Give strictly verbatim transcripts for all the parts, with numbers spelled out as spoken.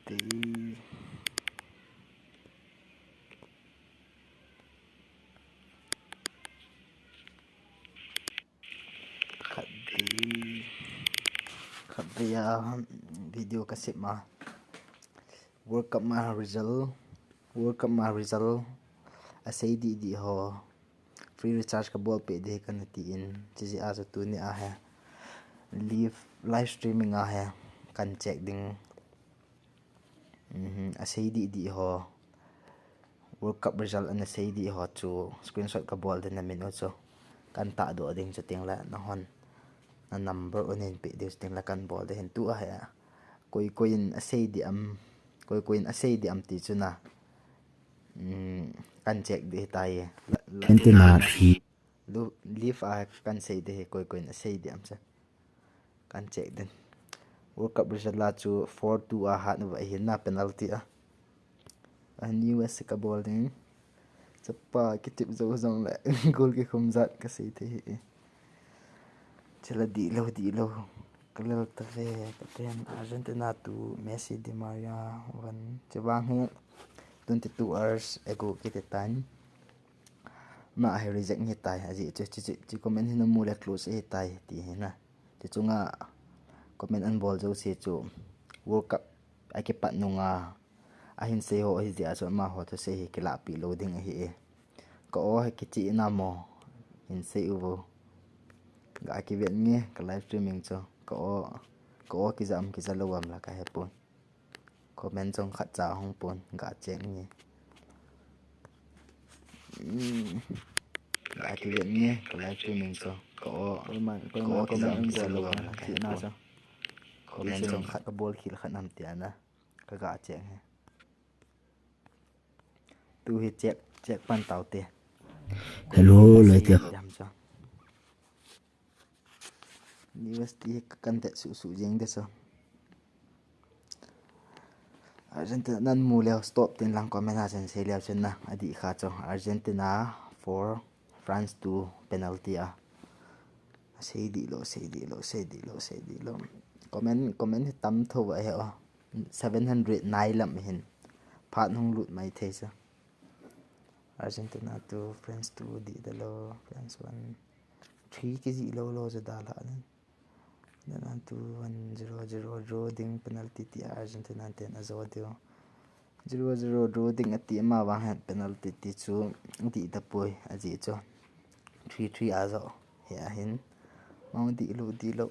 Te. Khatvei, khatvei a video kasem a, World Cup ma result, World Cup ma result asei didi ho, free recharge kabol peh ding kana tin, chijeh a chu tuni a hi live, live streaming a hi kan check ding. Asei didi ho, World Cup result ana sei didi ho chu screenshot kabol ding, namin u chu kan tahdoh ding, chutengle nahon na number u nahin peh diu, chutengle kan bol ding ahin. Tua hi koi koi in asei didi am, koi koi in asei didi am ti chu na kan check ding ahitai. Live a kan sei didi hi koi koi in asei didi am chu kan check ding. World Cup result la chu four two a hat uva ahin na, penalty a. Ahin U S A kabol ding. Chapa kitep jou jongle goal kikhum jat kasei thei hi. Chule dihlou, dihlou. Kalel tave, kapen Argentina two, Messi, Di Maria one. Chuvang hi twenty two hours ago kiti tan. Ama hi reject ahitai, ajeh chu hiche comment hi namu le close ahitai ti hi na. Hiche chunga comment ana bol jouse chu World Cup akipat nunga ahin sei ho ahijeh a chu amaho thusei hi kilahpeh lou ding ahi e. Ka aw hi kichihna mo, hin sei uvo. Ga kivet nge ka live streaming chu, ka aw, ka aw kija am kija lou am la kahepon. Comment jong khatcha ahung pon, ga check nge. Ga kivet nge ka live streaming chu, ka aw, ka aw kija am kija lou am la kahepon. Comment jong khat kabol khel khat nam tia na, kaga check nge. Tu hi check, check pan taute. Hello, loite. News ti hi kakan det suhsuh jeng de chu. Argentina namu leu stop tin lang comment a chun sei leu chun na, adih kha chu. Argentina four, France two, penalty a. Sei dihlou, sei dihlou, sei dihlou, sei dihlou. Comment, comment hi tam tho ahi o. Seven hundred nai lam hin. Phat hung lut mai thei chu. Argentina two, France two, dih talou, France one. Three kijih lou lou chu dalhah in. Then two one, zero zero, draw ding, penalty ti a Argentina ten ajo diu. Zero zero draw ding ati, amavang hin penalty ti chu dih tapoi, ajeh chu three three ajo. Hia hin. Mang dihlou, dihlou.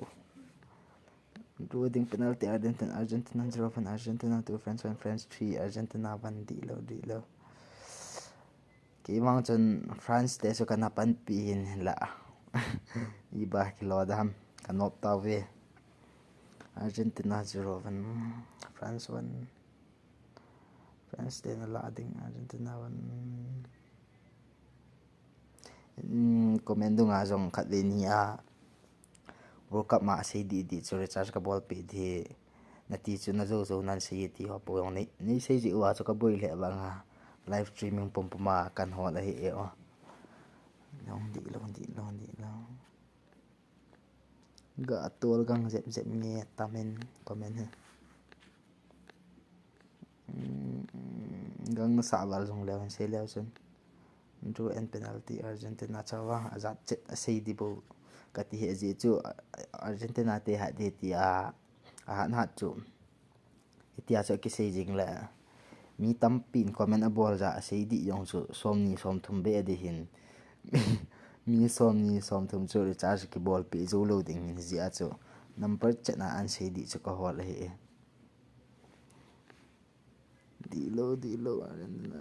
Draw ding, penalty, Argentina, Argentina zero one, Argentina two, France one, France three, Argentina one, dihlou, dihlou. Keivang chun France te chu kana panpi hin la. Iba kilo dam, ka nop tauve. Argentina zero one, France one. France te na la ding, Argentina one. Comment dunga jong khatvei ni a World Cup ma sei didi chu recharge kabol peh ding nati chu najou jou nan sei ti ho po jong nei, nei sei ji uva chu kaboi lheh vanga live streaming pum pum a kan hol ahi e o. Long dihlou, dihlou, dihlou. Ga tol gang jep jep nge tamin comment hi. Gang nasah val jong leu hin sei leu chun. Draw and penalty, Argentina chavang ajat chet asei di bou kati hi, ajeh chu Argentina te hat di ti a, ahat hat chu. Hitia chu kisei jing le. Mi tampin comment abol ja asei di jong chu somni somthum be adi hin. Mi somni somthum chu recharge kibol peh jou lou ding hin jeh a chu. Number chet na an sei di chu kahol ahi. Dihlou, dihlou, Argentina,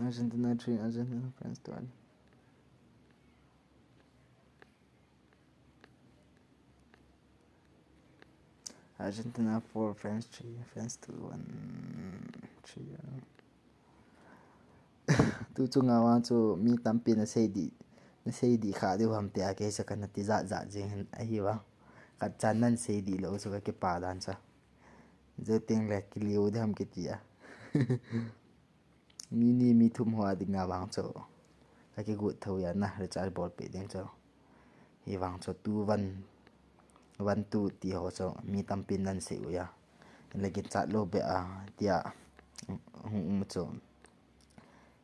Argentina three, Argentina, France two. Argentina four, France three, France two, one, three, one. Tu chunga vang chu mi tampi nasei di, nasei di kha diu ham tia kei sa kana ti jat jat jing ahi vang. Khat chan nan sei dihlou chu kakipa dan cha. Jou teng le kiliu ding ham kiti a. Mi ni mi thum ho a dinga vang chu kakigot tho ya na, recharge bol peh ding chu. Hi vang chu two one, one two ti ho chu mi tampin nan sei u ya. le ginchat lou beh a, tia hung um chu.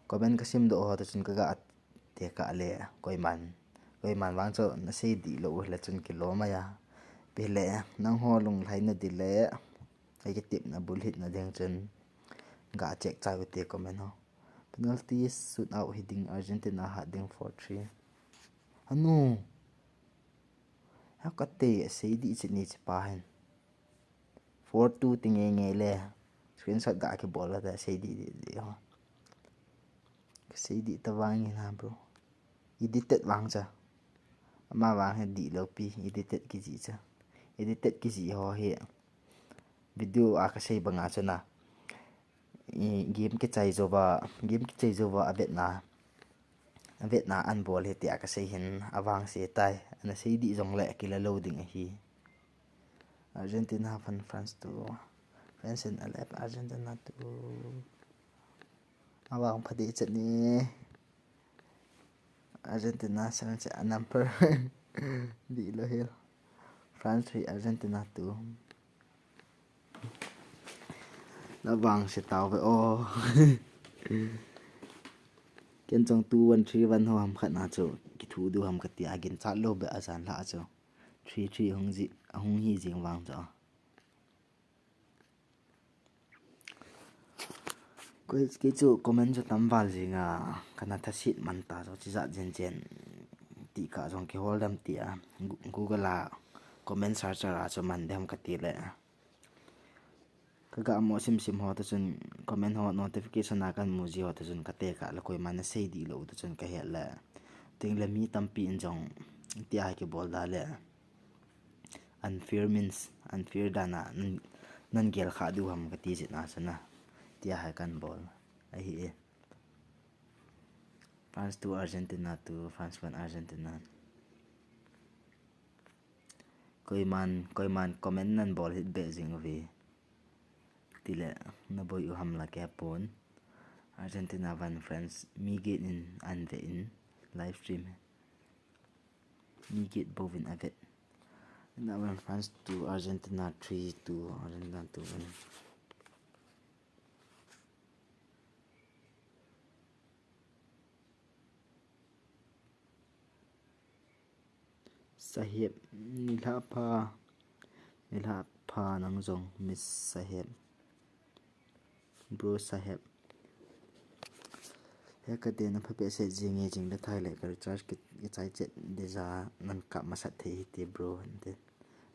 Comment ka sim doh ho toh chun ka ga tekah le, koiman, koiman vang chu na sei dih lou u hile chun kilom ahi a. Ipi hile, nangho lunglhaina ding le, ka kitepna bulhitna ding chun, ga check chai u te comment ho. Penalty shoot out hi ding, Argentina hat ding four three. Anu. Ha ka te sei dih chi ni chi pa hin. Four two ti nge nge le. Screenshot ga kibol la ta sei dih dih dih ho. Ka sei dih ta vang in ha bro. Edited vang cha. Ama vang hi dih lou pi edited kijih cha. Edited kijih ho hi. Video a ka sei banga chu na. I game kichai jouva, game kichai jouva a vetna. A vetna an bol hi tia ka sei hin a vangse tai. Ana sei dih jongle kila lou ding ahi. Argentina van France two. France in a left, Argentina two. A vang pha dih chet ni. Argentina seven se a number. Dih lou hel. France three, Argentina two. Na vangse tau ve o. Ken chong two one three one ho ham khat na chu. Kithu diu ham kati a ginchat lou beh a jan la chu. Three three hung ji, hung hi jing vang chu. Kei, kei chu comment chu tam val jing a, kana thasit man ta chu, chijat jen jen ti kah jong kihol dem ti a, Gu-, Google a comment search a chu man dem kati le. Ka ga mo sim sim ho toh chun comment ho notification a kan mu ji ho toh chun ka tekah le koiman na sei dih lou toh chun ka het le. Tin le mi tampi in jong tia kibol da le. Unfair means, unfair dan a nan, nan gel kha diu ham kati jeh a chu na. Tia hai kan bol. Ahi e. France two, Argentina two, France one, Argentina. Koiman, koiman comment nan bol hih beh jing uve. Tile, na boi u ham la kei pon. Argentina van France, mi get in an ve in live stream. Mi get bou vin a vet. Na van France two, Argentina three two, Argentina two one. Saheb, nilhah pha, nilhah pha nang jong, Miss Saheb. Bro Saheb. He ka te na pha pe se jing e jing le thai le ka recharge ki, ki chai chet de ja nan kap masat thei hi te bro, ante.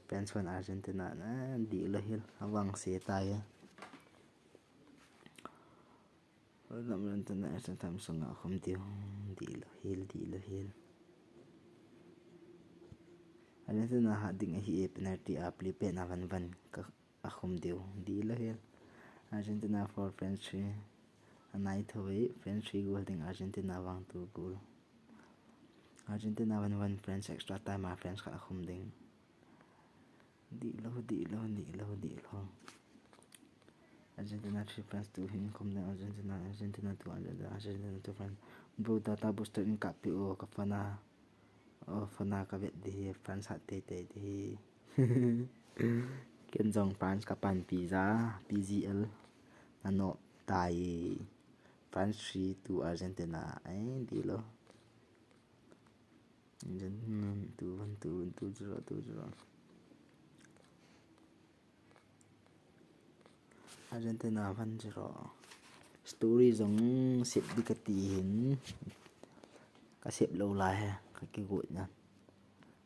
France one Argentina na dih lou hel, a vangse tai. Lam lam tana extra time sunga khum diu, dih lou hel, dih lou hel. Argentina hat ding ahi e, penalty a play pen a van van ka a khum diu, dih lou hel. Argentina four, France three. A nai tho e, France three goal ding, Argentina vang two goal. Argentina van van, France extra time a France khat a khum ding. Dih lou, dih lou, dih lou, dih lou. Argentina three, France two hin khum ding, Argentina, Argentina two, Argentina, Argentina two, France. Bro, data booster in kap peh o, ka phone a. O, phone a ka vet ding hi, France hat tei tei ding hi. Ken jong France ka panpi ja, P G L. Na nop tai. France three two Argentina. Ai, dih lou. Argentina two one, two one, two zero, two zero. Argentina one zero. Story jong sep ding kati hin. Ka sep lou lai he, ka kigot na.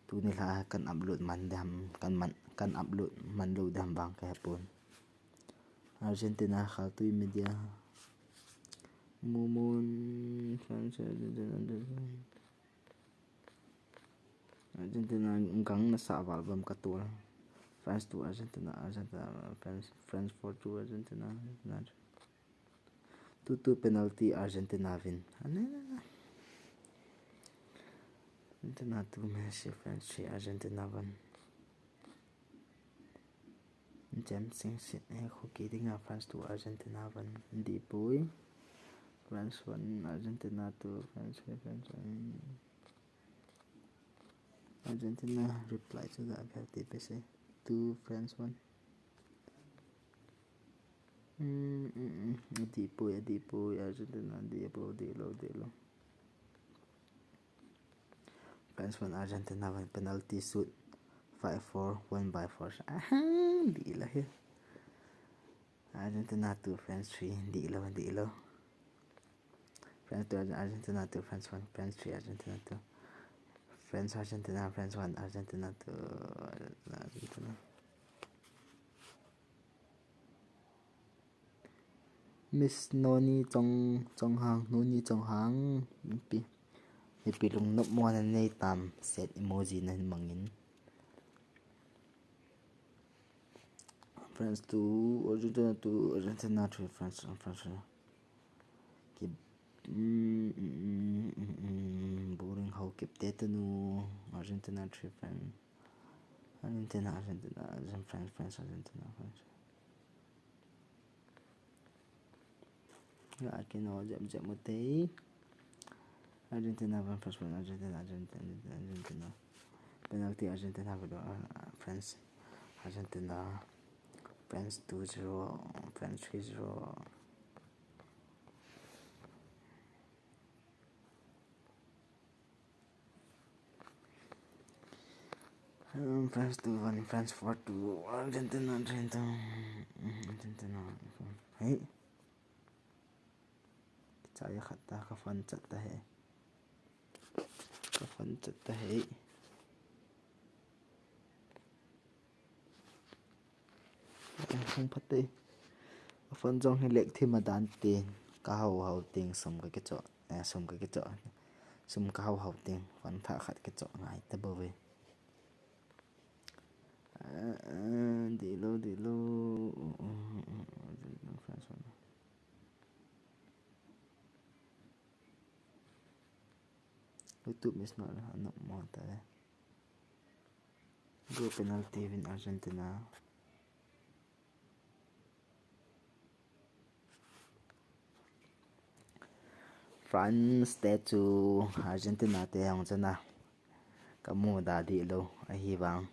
Tuni lha kan upload man dem, kan man, kan upload man lou dem vang ka he pon. Argentina Khaltui Media. Mumun, France, Argentina, Argentina. Argentina gang nasa val bam ka tol. France two, Argentina, Argentina, France, France four two, Argentina, Argentina. Two two penalty, Argentina win. Ane. Argentina two, Messi, France three, Argentina one. James Singh sit e, hockey dinga France two, Argentina one. Dipui. France one, Argentina two, France three, France one. Argentina reply to the Averti P C. Two, France one. Hmm, hmm, hmm. Adih poi, adih poi, Argentina, adih poi, adih lou, adih lou. France one, Argentina one, penalty shoot, five four, one by four. Aha, adih lou hi. Argentina two, France three, adih lou, adih lou. France two, Argen-, Argentina two, France one, France three, Argentina two. France, Argentina, France one, Argentina two, Argentina. Miss Noni Chong, Chonghang, Noni Chonghang, pi. Ipi lungnop mo nanei tam, sad emoji nahin mangin. France two, Argentina two, Argentina three, France, France three. Ki, mm, mm, mm, mm, mm, boring, how keep te tanu, Argentina three, France. Argentina, Argentina, Argentina, France, France, Argentina, France. Ya, kino jep jep mo te. Argentina one, France one, Argentina, Argentina, Argentina, Argentina. Penalty, Argentina, uh, France, Argentina, France two zero, France three zero. Um, France two one, France four two, Argentina, Argentina, Argentina. Hey. Chaya khat ta, ka phone chat ta he. Ka phone chat ta he. Hung phat te. Ka phone jong hi lek thim a dan te. Ka hau hau ting sum ka kicho. Eh, sum ka kicho. Sum ka hau hau ting. Phone thah khat kicho ngai ta bou ve. Ah, ah, dih lou, dih lou. Uh, uh, uh, uh, dih lou, France one. YouTube is not, not more than. Go penalty win Argentina. France te chu Argentina te hung chana. Ka mu da dih lou, ahivang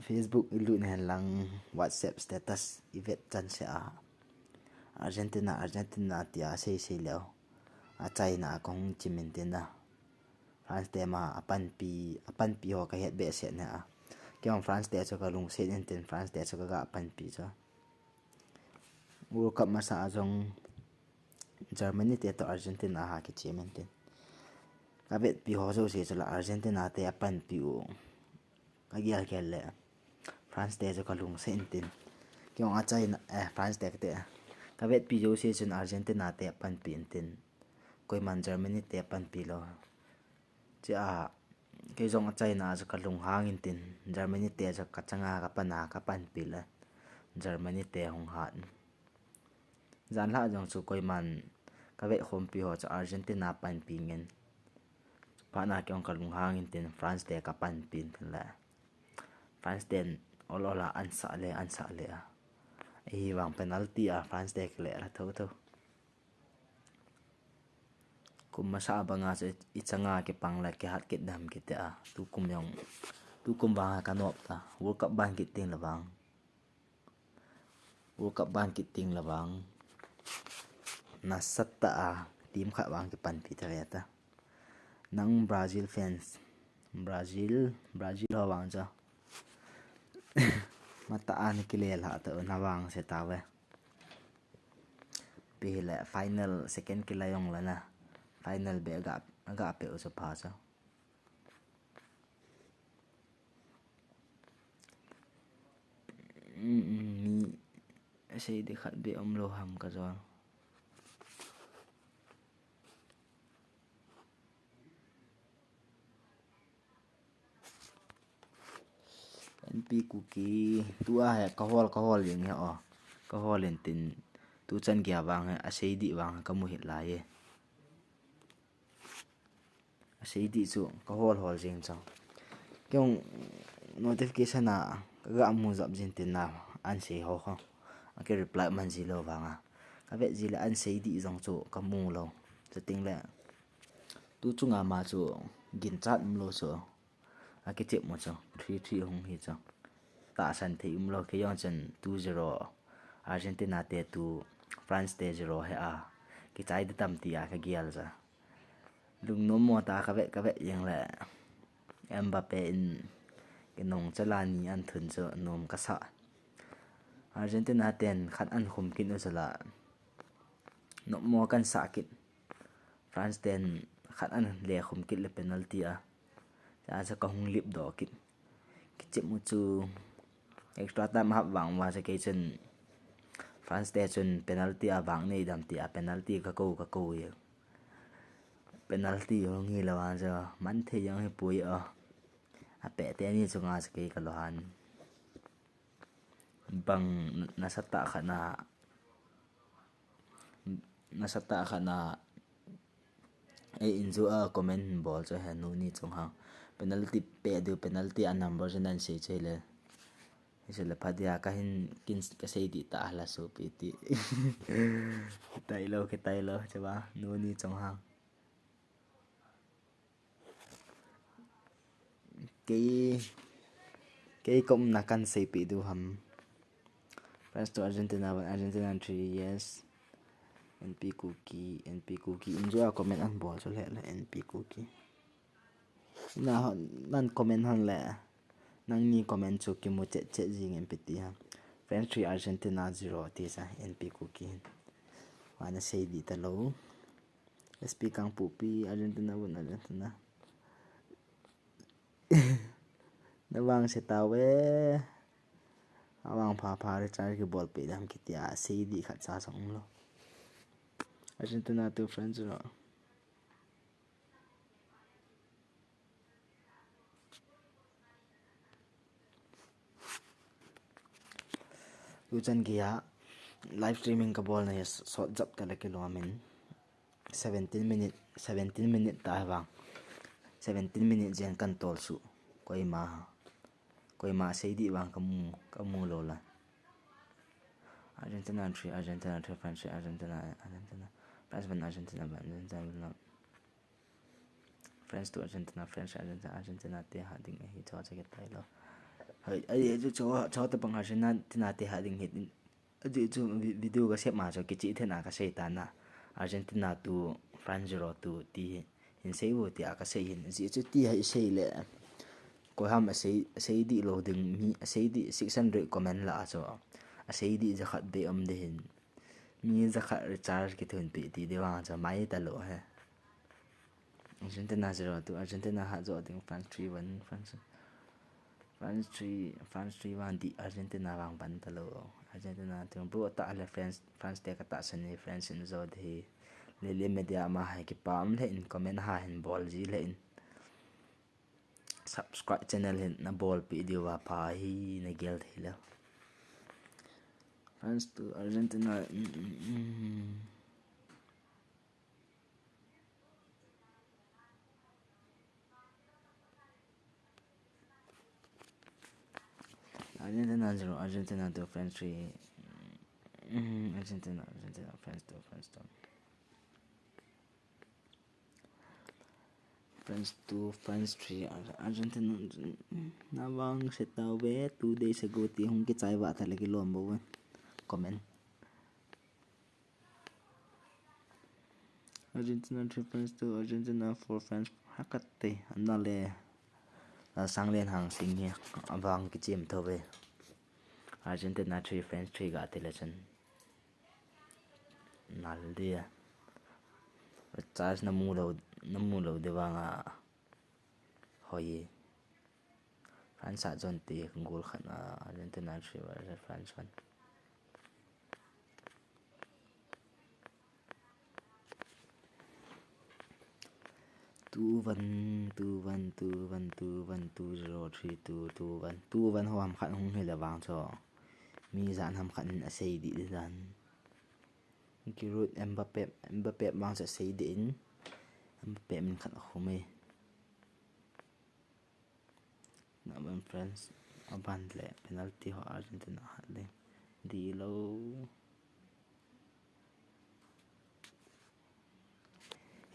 Facebook i lut hen lang WhatsApp status i vet chan se a. Argentina, Argentina tia sei sei leu. A China a kong chimin tin na. France te ma a panpi, a panpi ho ka het behseh ne a. Kei jong France te chu ka lungset in tin, France te chu ka ga panpi chu. World Cup masa a jong Germany te toh Argentina ha kichim in tin. Ka vetpi ho jouse chu la Argentina te a panpi u. Ka gel gel le France te chu ka lungset in tin. Kei jong a China, eh, France te ka te. Ka vetpi jouse chun Argentina te a panpi in tin. Koiman Germany te a panpi lou. Chia, kei jong a China chu ka lunghang in tin, Germany te chu ka changa ka pana ka panpi le, Germany te hung hat. Jan lha jong chu koiman ka vet khompi ho chu Argentina panpi ngin. Pana kei jong ka lunghang in tin, France te ka panpi in tin le. France ten ol ol a an sa le, an sa le a. Ahivang penalty a France te kile la tho tho. Kum masa banga chu i changa kipang le kihat kit dam kiti a. Tukum jong, tukum vang ka nop ta. World Cup ban kit ting le vang. World Cup ban kit ting le vang. Nasat ta a, team khat vang kipanpi ta ve ta. Nang Brazil fans. Brazil, Brazil ho vang cha. Mata a ni kile la ta na vang se ta ve. Pi le final second kila jong la na. Final be ga, ga pe u sa pha sa. Mm, mm, mi sei di khat be um lou ham ka jol. N P Kuki, tu a he, ka hol, ka hol jing he o. Ka hol in tin, tu chan gei vang he, a sei di vang he, ka mu hih lai e. A sei di chu, ka hol hol jing chang. Kei jong notification a, ka ga mu jap jin tin na, an sei ho ho. A ki reply man ji lou vang a. Ka vet ji le an sei di jong chu, ka mu lou. Chuting le, tu chunga ma chu, ginchat um lou chu. A kichep mo chu, three three hung hi chu. Tahsan thei um lou, kei jong chun two zero. Argentina te two, France te zero hi a, kichai di tam ti a ka gel ja. Lungnom mo ta ka vet, ka vet jeng le. Mbappe in kinung chala ni an thun chu nom ka sa. Argentina ten khat an khum kit u chu la. Nom mo kan sa kit. France ten khat an le khum kit le penalty a. Cha cha ka hung lip do kit. Kichim u chu extra time hap vang uva cha kei chun France te chun penalty a vang nei dam ti a penalty ka ko ka ko ye. Penalty hung hi lo a cha man thei jong hi pui a. A pe te ni chunga cha kei ka lo han. Bang nasatah khat na, nasatah khat na, ei in chu a comment bol chu he nu ni chung hang. Penalty pe diu, penalty a number chu nan sei chu le. Hi chu le pha dia ka hin kin ka sei di ta la su pi ti. Kitai lo, kitai lo, che ba, nu ni chung hang. Kei, kei ka umna kan seipeh diu ham. France two Argentina one, Argentina three, yes. N P Kuki, N P Kuki. In chu a comment an bol chu le le N P Kuki. Na hon, nan comment hon le. Nangni comment chu kimu chet chet jing in piti ha. France three Argentina zero ti sa N P Kuki. Wana sei di ta lo. S P Kangpokpi, Argentina one, Argentina. Na vang se ta ve. A vang pha pha recharge kibol pe dam kiti a sei di khat cha song lo. Argentina two France zero. Tuchan geiya live streaming ka bol na ya sot jap ta le kilom in. Seventeen minute, seventeen minute ta vang. Seventeen minute jen kan tol su. Koima, koima sei di vang ka mu, ka mu lo la. Argentina three, Argentina three, France three, Argentina, Argentina. France one, Argentina one, Argentina one. France two Argentina, France Argentina, Argentina te ha ding ahi, cho che ke tai lo. Hoi, ai, ai, cho, cho, cho ta pang Argentina te ha ding hi. Ajeh chu vi-, video ka sep ma chu kichi thena ka sei ta na. Argentina two, France zero two ti hi. Hin sei vo ti a ka sei hin. Ajeh chu ti hai sei le. Koi ham a sei, sei di lo ding mi, a sei di six hundred comment la a chu. A sei di jakhat be om de hin. Mi jakhat recharge kithun pe ti de vang chu mai ta lo he. Argentina zero two, Argentina hat jo ding, France three one, France, France three, France three one di Argentina vang ban ta lo. Argentina tu bu ta le France, France te ka ta sani, France in jo de. Le le media ma hai kipam le in comment ha hin bol ji le in. Subscribe channel hin na bol pi diu va pha hi na gel thei le. France two Argentina. Mm, mm, mm. Argentina zero, Argentina two, France three. Mm, Argentina, Argentina, France two, France two. France two, France three, Ar-, Argentina. Na vang se ta ve, two days ago ti hung kichai va ta le kilom bo ve. Comment. Argentina three France two, Argentina four France. Hakat te, an na le. La sang len hang sing hi, a vang kichim tho ve. Argentina three France three ga te le chun. Nal dia. Charge na mu lo, na mu lo de vang a. Hoi. France a jon te goal khat a Argentina three versus France one. Two one, two one, two one, two one, two zero, three two, two one. Two one ho ham khat hung hi le vang cho. Mi jan ham khat in a sei di di dan. Giroud Mbappe, Mbappe vang cho sei di in. Mbappe min khat a khum e. Na ban France, a ban le penalty ho Argentina hat le. Di lo.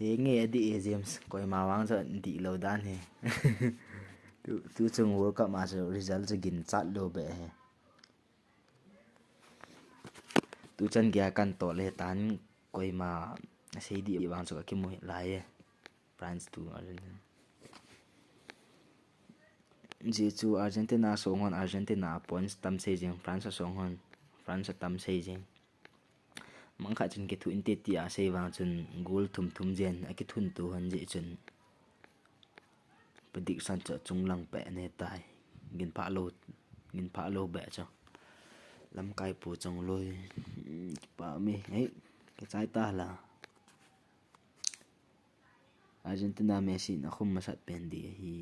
He nge a di e James, koima vang cho di lo dan he. Tu, tu chung World Cup ma cho result cho gin chat lo be he. Tuchan geiya kan toh le tan koima asei dih vang chu ka kimu lai e. France to Argentina. Jeh chu Argentina song hon Argentina a points tam sei jing, France song hon France tam sei jing. Mangkhat chun kithu inte tia sei vang chun goal thum thum jen a kithun tu hon jeh chun prediction chu chunglang pe ne tai. Gin pha lo, gin pha lo be chu. Lamkai pu chong loi. Pa mi, hei, kichai ta la. Argentina Messi na khum masat pen di hi.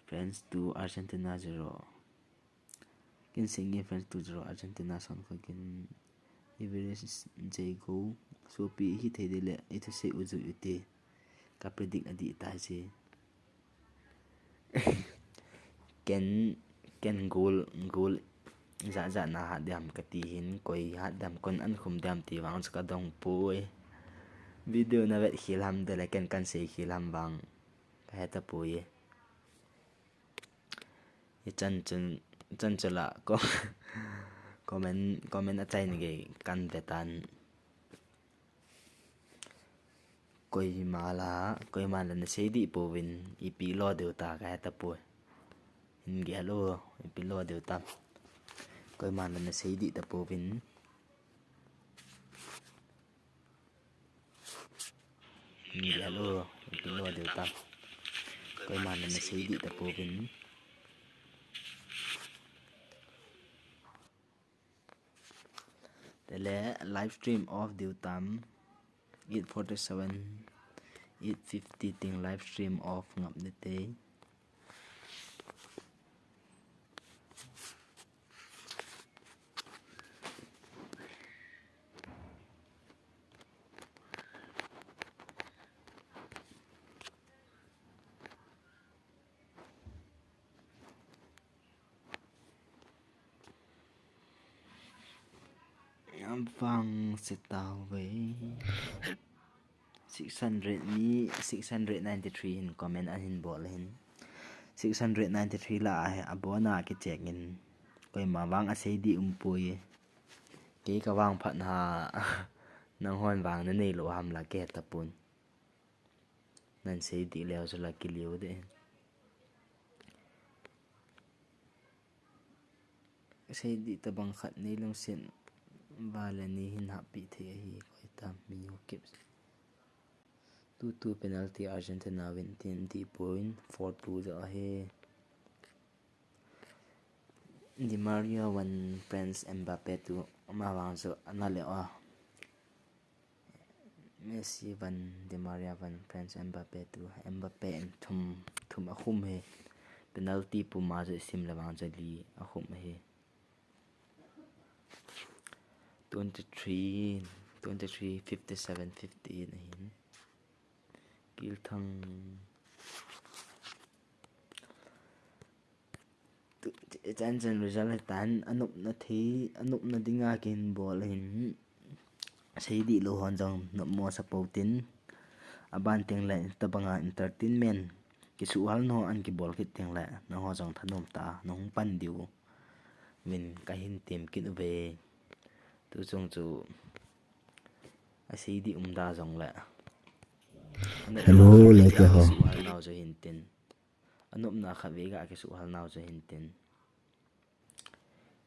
France to Argentina zero. Kin singi France to zero Argentina son ko kin. Iveres Jago. Sopi hi thei de le, ita se uzu ute. Ka predict adi ta si. Ken, ken goal, goal. Za za na hat diam ka ti hin, koi hat diam kon an khum diam ti vang chu ka dong pui. Video na vet khil ham de le ken kan sei khil ham vang. Ka heta pui. Ichan chun, chan chula ko, comment, comment a chai ni gei kan ve tan. Koima la, koima la na sei dih pouvin, ipi lo deu ta ka heta pui. Hin gel u, ipi lo deu ta. Koima la na sei dih ta pouvin. Ni le lo, ipi lo deu ta. Koima na sei dih ta pouvin. Tele live stream off deu tam. Eight forty-seven, eight fifty ting live stream off ngap de te. Vang se tau ve. Six hundred ni, six hundred ninety-three hin comment ahin bol hin. Six hundred ninety-three la a, abona kichek in. Koima vang asei dih um pui. Kei ka vang phat na, nang hon vang na nei lo ham la ke ta pun. Nan sei dih leo chu la kiliu de. Sei dih ta bang khat nei lungsen vale ni hin hahpi thei ahi koi ta mi ho kip. Two two penalty Argentina win tin di point four two jo ahi. Di Maria one France Mbappe two ama vang chu ana le a. Messi one, Di Maria one, France Mbappe two, Mbappe in thum, thum akhum hi. Penalty puma chu isim le vang chu li akhum hi. Twenty-three, twenty-three, fifty-seven, fifty-eight ahin. Kilthang. Chan chan result hitan anopna thei, anopna dinga kin bol hin sei dih lo hon jong nop mo sa po tin. Aban ting le tabanga entertainment kisuhal no an kibol kit ting le nangho jong thanom ta nahung pan diu vin kahin tem kit uve. Tu chung chu asei dih um da jong le. Hello, le te ho. Kisuhal nau chu hin tin. Anopna khat vei ga kisuhal nau chu hin tin.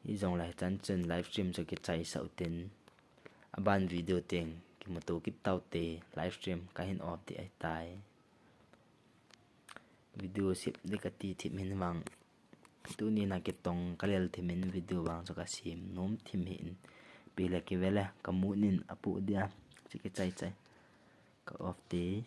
Hi jong le chan chun live stream chu kichai sau tin. Aban video teng kimuto kit tau te live stream kahin off ti ai tai. Video sip di kati thim hin vang. Tuni na kitong kalel thim in video vang chu kasim nom thim hin. Pi le ki vele kamu nin apu dia. Chu kichai chai. Ka off ti.